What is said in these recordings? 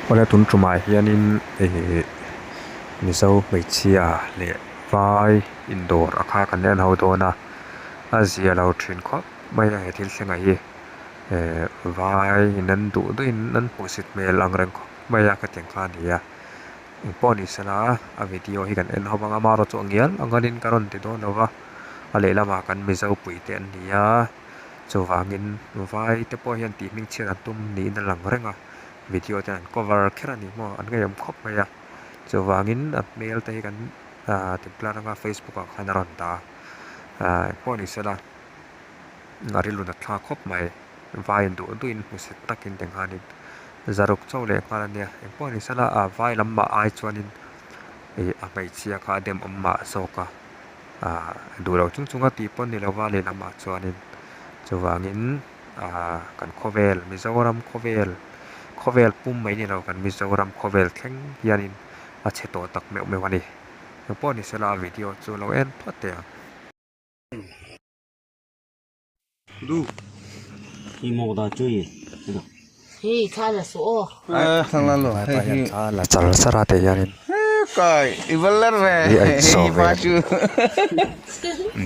Awle tun tumah hianin ihh mizo hmeichhia leh vai indawr a kha kan en ho dawn a a zia lo thin khawp mai a he thil thlengah hi ehh vai in an duh duh in an hmuhsit hmel ang reng khawp mai a khatiang kha a ni a engpawh ni sela a video hi kan en ho ang a amaherawhchu a ngial ang angin ka rawn ti dawn lo va a lehlamah kan mizo pui te an ni a. Chuvangin vai te pawh hian tih hming chhiat an tum niin a lang reng a, video te an cover kher a ni maw, an ngeiawm khawp mai a. Chuvangin a hmel te hi kan ah ti plan anga facebook ah khan a rawn dah a, ah engpawh ni sela a rilru nat thlak khawp mai, vai in duh duhin hmusit takin tinghanin zaruk chauh leh nghal a nia, engpawh ni sela ah vai lam mah ai chuanin ih a hmeichhia kha a demawm mah zawk a. ah duh loh chung chung a tih pawh ni lova lehlamah chuanin chuvangin ah kan khawvel Mizoram khawvel khawvel pum mai ni lo kan Mizoram khawvel thleng hianin a chhe tawh tak meuh meuh a ni engpawh ni sela video chu lo en phawt teh ang. La char char a tih hianin hi a insawh ve a ni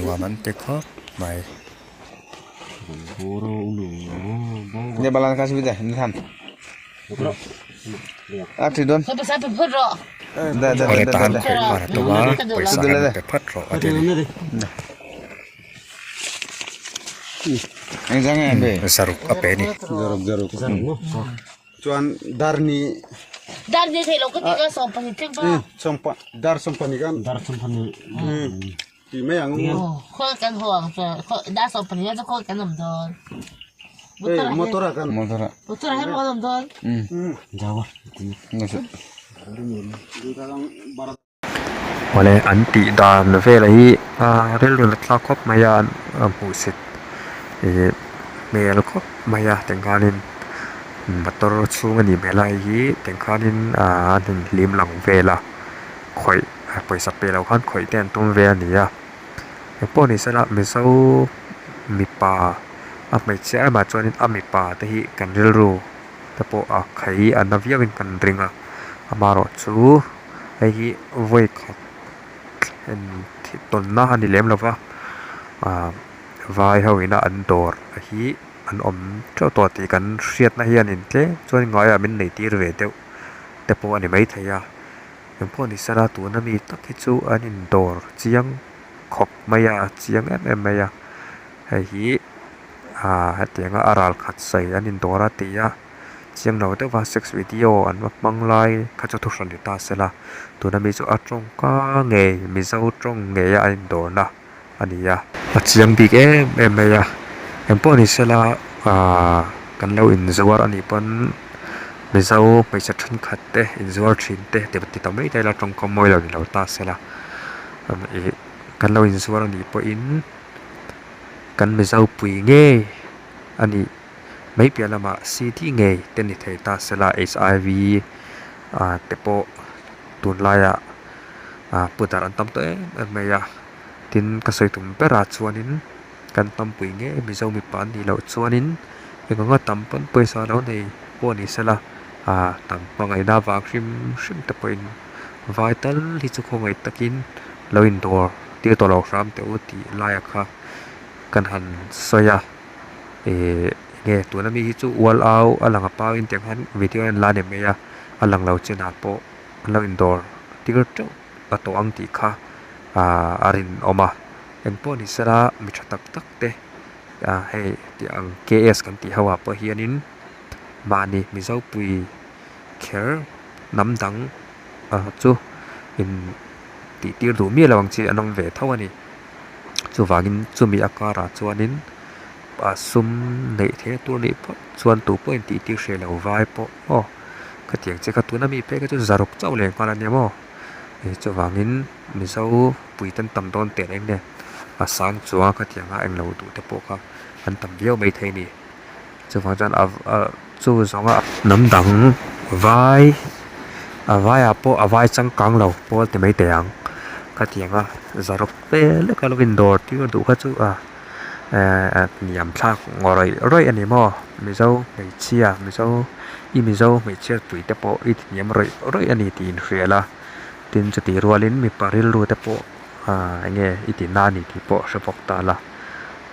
nuam an ti khawp mai. Awle tan khawih nghal a tum a pawisa han pe phat rawh a ti a ni. Zaruk a pe a ni. Awle an tih dan velah hi rilru la thlak khawp mai a a hmuhsit ih hmel khawp mai a tikhanin motor chhung a nih hmel a hei hi tikhanin ahh an inhlim lang vel a khawih pawisa pe lo khan khawih te an tum ve a ni a engpawh ni sela mizo mipa a hmeichhia emah chuanin a mipa te hi kan rilru te pawh a khai a na viauin kan ring a amaherawhchu hei hi vawi khat thlen tawnna a ni lem lo va ah vai ho ina an dawr hi an awm teuh tawh tih kan hriatna hianin tlem chuan ngaiah min nei tir ve deuh te pawh a ni maithei a engpawh ni sela tuna mi tak hi chu an indawr chiang khawp mai a a chiang em em mai a hei hi. Aaa hetianga a ral khat sawi an indawr a ti a, chiang lo deuh va sex video an va hmang lai kha chu thuhran ni ta sela, tuna mi chu a tawngka ngei Mizo tawng ngei a an indawrna a ni a. A chiang bik em em mai a, engpawh ni sela aaa kan lo inzuar a nih pawn Mizo hmeichhe thenkhat te inzuar thin te ti ta mai ta ila tawngkam mawi lo ni lo ta sela ih kan lo inzuar a nih pawhin. Kan Mizo pui ngei a nih mai piah lamah city ngei te ni thei ta sela HIV ah te pawh tunlaiah ah pu darh an tam tawh em em mai a tin ka sawi tum berah chuanin kan hnam pui ngei Mizo mipa an nih loh chuanin eng anga tam pawn pawisa lo nei pawh ni sela ah tam hmangaihna avang hrim hrim te pawhin vai tal hi chu khawngaih takin lo indawr. Tir tawh lo hram teh u tih laia kha kan han sawi a ih enge tuna mi hi chu ual au a lang a pau in tiang hian video a en la ni mai a a lang lo chinah pawh an lo indawr tir teuh a tawh ang tih kha ah a rinawm a engpawh ni sela mi tha tak tak te ah hei tih ang K S kan tih ho ah pawh hianin mahni mizo pui kher hnam dang ah chu in. Tih tir duh miah lo ang chi an awm ve tho a ni. Chuvangin chumi a karah chuanin ah sum neih theihna tur nih phawt chuan tu pawhin tih tir hreh lo vai pawh aw khatiang che kha tuna mi phei kha chu zaruk chauh leh nghal a nia maw. Chuvangin Mizo puiten tam dawn teh reng nen a sang chuang a khatianga englo duh te pawh kha an tam viau maithei a ni. Chuvang chuan a chu zawnga hnam dang vai a vaiah pawh a vai changkang lo pawl ti mai teh ang khatianga zaruk vel leka lo indawr tir duh kha chu a Ehh hniam thlak rawih rawih a ni maw mizo hmeichhia mizo i mizo hmeichhia pui te pawh i ti hniam rawih rawih a ni tih inhria la tin chutih rualin mipa rilru te pawh ahh eng nge i ti na a ni tih pawh hre bawk ta la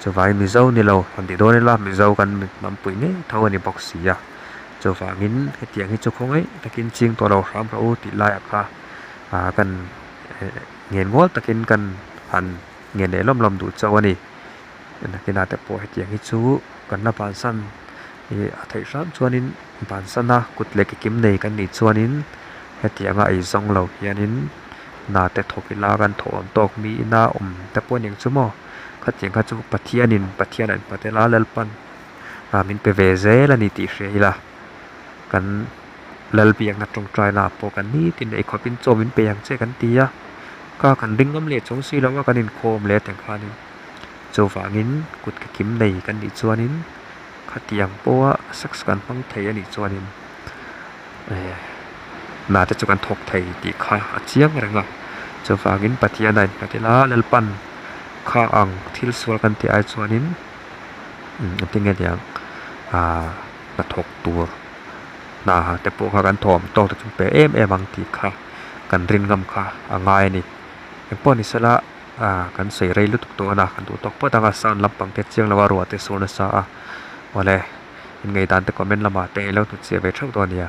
chuvangin mizo ni lo han ti dawn ila mizo kan hnampui ngei tho a ni bawk si a chuvangin hetiang hi chu khawngaih takin ching tawh lo hram rawh u tih laiah kha ah kan ngen ngawl takin kan han. Nge leh lawm lawm duh chauh a ni. Nakinah te pawh hetiang hi chu kan la bansan ih a theih hram chuanin bansan a kut leh ke kim nei kan nih chuanin hetianga ei zawng lo hianin hna te thawk ila kan thawh awm tawk mi ina awm te pawh a ni ang chu maw. Khatiang kha chu Pathianin Pathian a inhmat ila Lalpan ah min pe ve zel a ni tih hria ila kan Lalbiakna tawngtaina pawh kan nitin ei khawpin chaw min pe ang che kan ti a. Ka kan ring ngam leh chung si lo a kan inkhawm leh teng khanin chuvangin kut ka kim nei kan nih chuanin khatiang pawha sex kan hmang thei a nih chuanin eh hna te chu kan thawk thei tih kha a chiang reng a chuvangin Pathian a innghat ila Lalpan kha ang thil sual kan tih ai chuanin engtin nge niang ah hnathawk tur hna te pawh kha kan thawm tawk te chu pe em em ang tih kha. Kan rin ngam kha a ngai a ni. Engpawh ni sela ah kan sawi rei lutuk tawh a na kan duh tawk phawt ang a sound lampang te chiang lo a ruah te sur nasa a awle inngaihdan te comment lamah te ilo hnutchhiah ve theuh dawn a nia.